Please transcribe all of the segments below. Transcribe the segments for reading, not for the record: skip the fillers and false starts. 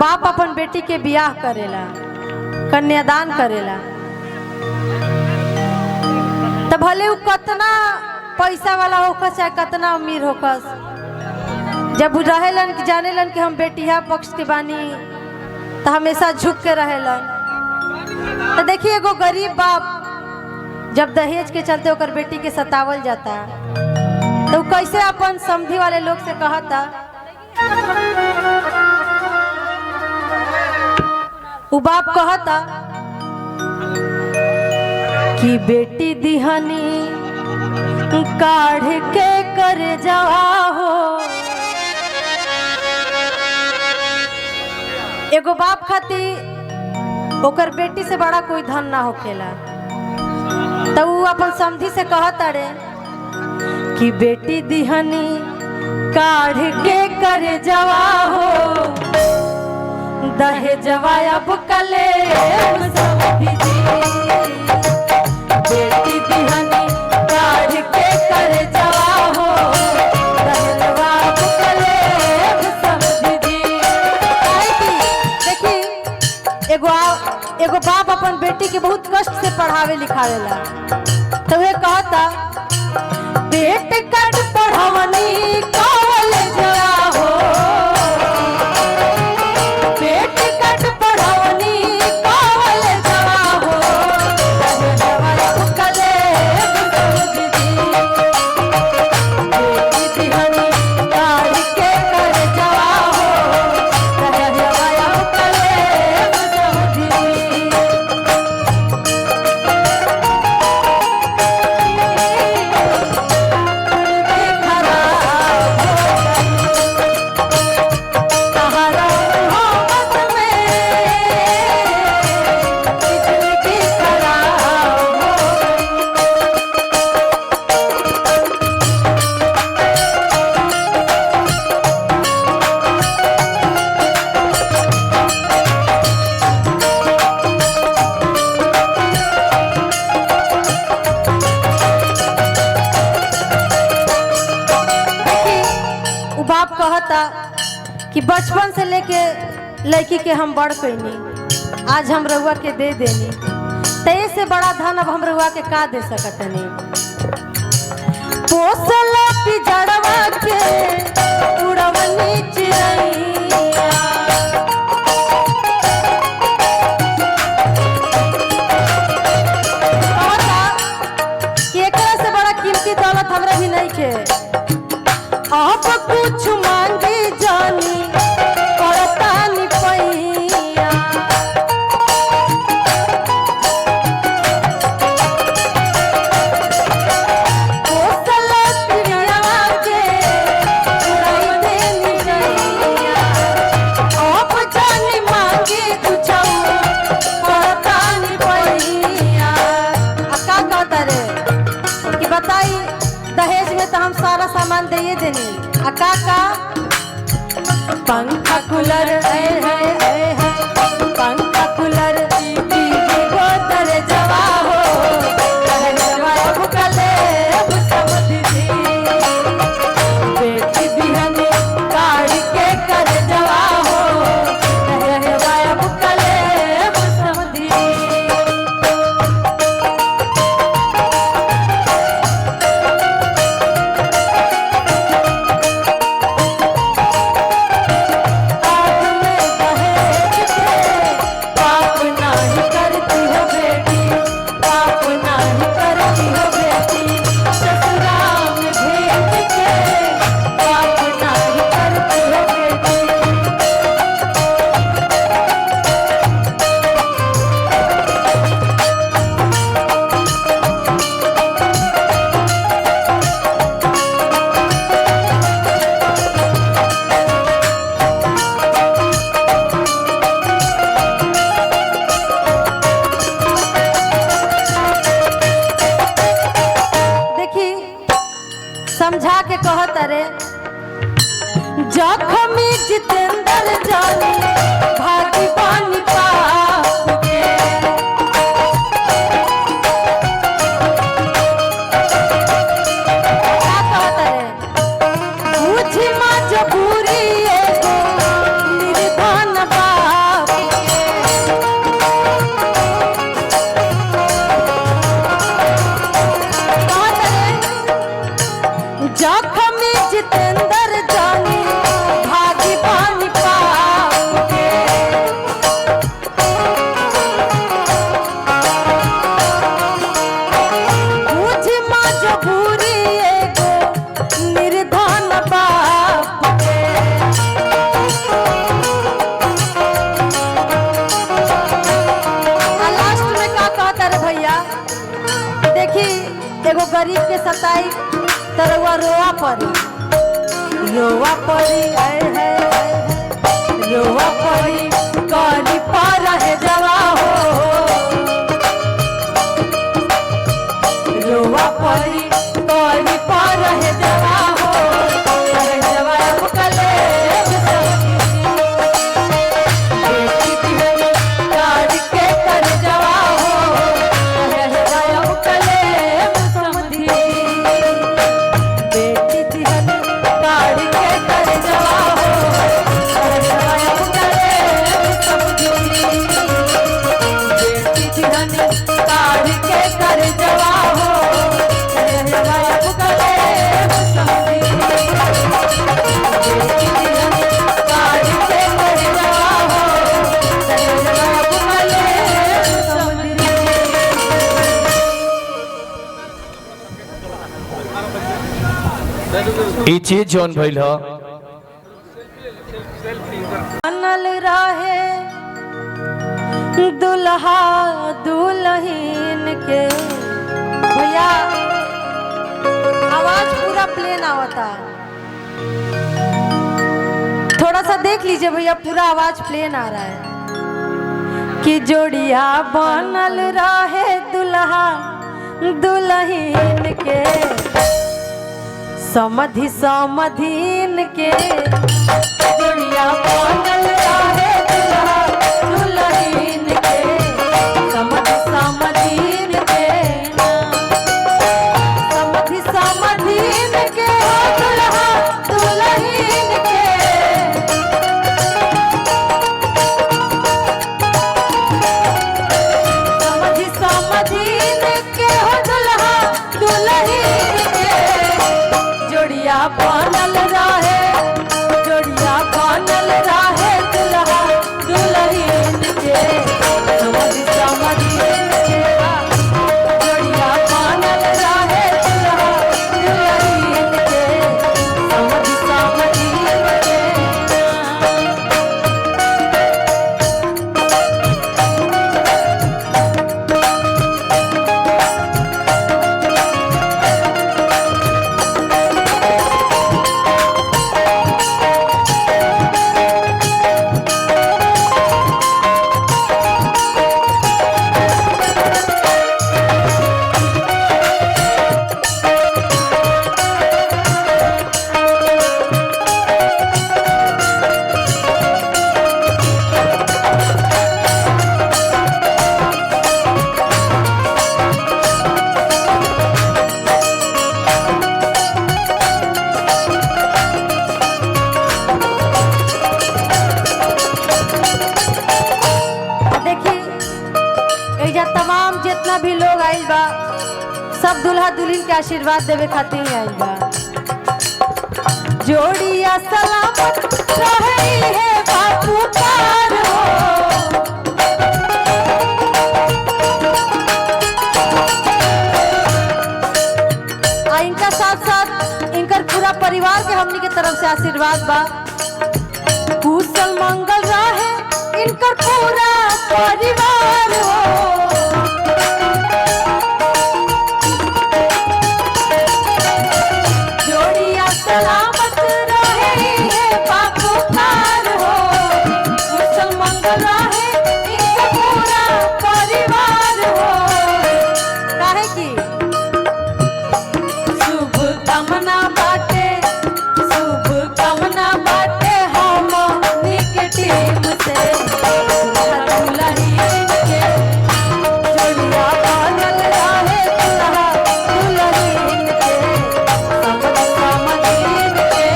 बाप अपन बेटी के बियाह करेला, कन्यादान करेला, तो भले उ कतना पैसा वाला होखस चाहे कतना अमीर होखस, जब उ रहेलन कि जानेलन कि हम बेटिया पक्ष के बानी तो हमेशा झुक के रहेलन। तो देखिए एगो गरीब बाप जब दहेज के चलते ओकर बेटी के सतावल जाता तो उ कैसे अपन समझी वाले लोग से कहता। उ बाप कहता कि बेटी दिहनी काढ़ के कर जावा हो। एगो बाप खातिर ओकर बेटी से बड़ा कोई धन ना होखेला। तो उ अपन समझी से कहता रे कि बेटी दिहनी काढ़ के कर जावा हो, दहेजवा अब कले समझी जी। बेटी दिहनी काढ़ के कर जावा हो, दहेजवा अब कले समझी जी। काहे कि देखी एगो बाप अपन बेटी के बहुत कष्ट से पढ़ावे लिखावेला, तो वे कहता पेट कट पढ़वनी कॉलेजवा हो, पेट कट पढ़वनी कॉलेजवा हो, दहेजवा अब कले समझी जी। बेटी दिहनी काढ़ के कर जावा हो, दहेजवा अब कले समझी जी। देखी उ बाप कहता कि बचपन से लेके लड़की के हम बड़ कैनी, आज हम रउआ के दे देनी, ते से बड़ा धन अब हम रउआ के का दे सकतनी। पोसल पिजड़वा के उड़वनी चिड़ैया, कहता कि एकरा से बड़ा कीमती दौलत हमरा भी नहीं के। अब कुछ मांगे जानी पड़तानी पैया, पोसल पिजड़वा के उड़ाई देनी नैया, अब जानी मांगे कुछ पड़तानी पैया। आ का कहता रे कि बताई दहेज में तो हम सारा सामान दे देनी, आ का का पंखा कूलर ऐ है ऐ है, पंखा कूलर टीवी गोदर जवा हो, दहेजवा अब कले अब समझी जी। बेटी दिहनी काढ़ के कर जवा हो, दहेजवा अब कले अब समझी। आग में गरीब के सताई त रउआ रोआ पड़ी, रोआ पड़ी, आए है रोआ पड़ी करी पर है जवा हो, रोआ पड़ी करी पर है जवा हो, रह जवा अब कलेब समझी। बेटी दिहन काढ़ के कर जवा हो, रह जवा अब कलेब समझी। बेटी दिहन काढ़ के कर जवा हो, रह जवा अब कलेब समझी। बेटी दिहन काढ़ के कर जवा हो, रह जवा अब कलेब समझी। बेटी दिहन काढ़ के कर जवा हो, रह जवा अब कलेब समझी। ई चीज जौन भइल ह बनल रहे दुल्हा दुल्हन के। भैया आवाज पूरा प्लेन आवता, थोड़ा सा देख लीजिए भैया, पूरा आवाज प्लेन आ रहा है। कि जोड़िया बनल रहे दुल्हा दुल्हन के, समधि समधीन के। जोड़िया बनल रहे दुल्हा दुल्हन के, समधि समधीन के। समधि समधीन के हो दुल्हा दुल्हन के, समधि समधीन के हो दुल्हा दुल्हन के। जोड़िया बनल रहे, जोड़िया बनल रहे दुल्हा दुल्हन के, समधि समधीन के। जोड़िया बनल रहे दुल्हा दुल्हन के, समधि समधीन के। देखी एजा तमाम जितना भी लोग आइल बा, सब दुल्हा दुल्हन के आशीर्वाद देवे खातिर ही आइल बा। जोड़िया सलामत रहे है बापू पार हो, आ इनका साथ साथ इनकर पूरा परिवार के हमनी के तरफ से आशीर्वाद बा। कुशल मंगल रहे इनकर पूरा परिवार हो। जोड़िया सलामत रहे है बापू पार हो, कुशल मंगल रहे इनकर पूरा परिवार हो। काहे की शुभ कामना बाटे, शुभ कामना बाटे हमनी के टीम से, दुल्हा दुल्हन के। जोड़िया बनल रहे दुल्हा दुल्हन के, समधि समधीन के।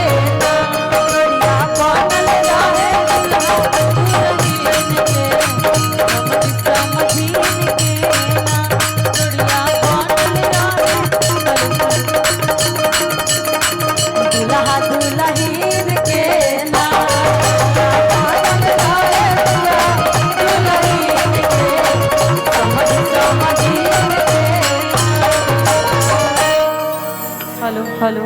जोड़िया बनल रहे दुल्हा दुल्हन के, समधि समधीन के। जोड़िया बनल रहे दुल्हा दुल्हन के ना, बनल रहे दुल्हा दुल्हन के, समधि समधीन के। Hello hello.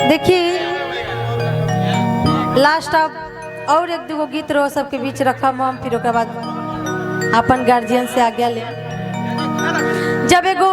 देखिए लास्ट अब और एक दूगो गीत रहो सबके बीच रखम हम, फिर ओकरा बाद अपन गार्जियन से आज्ञा ले। जब एगो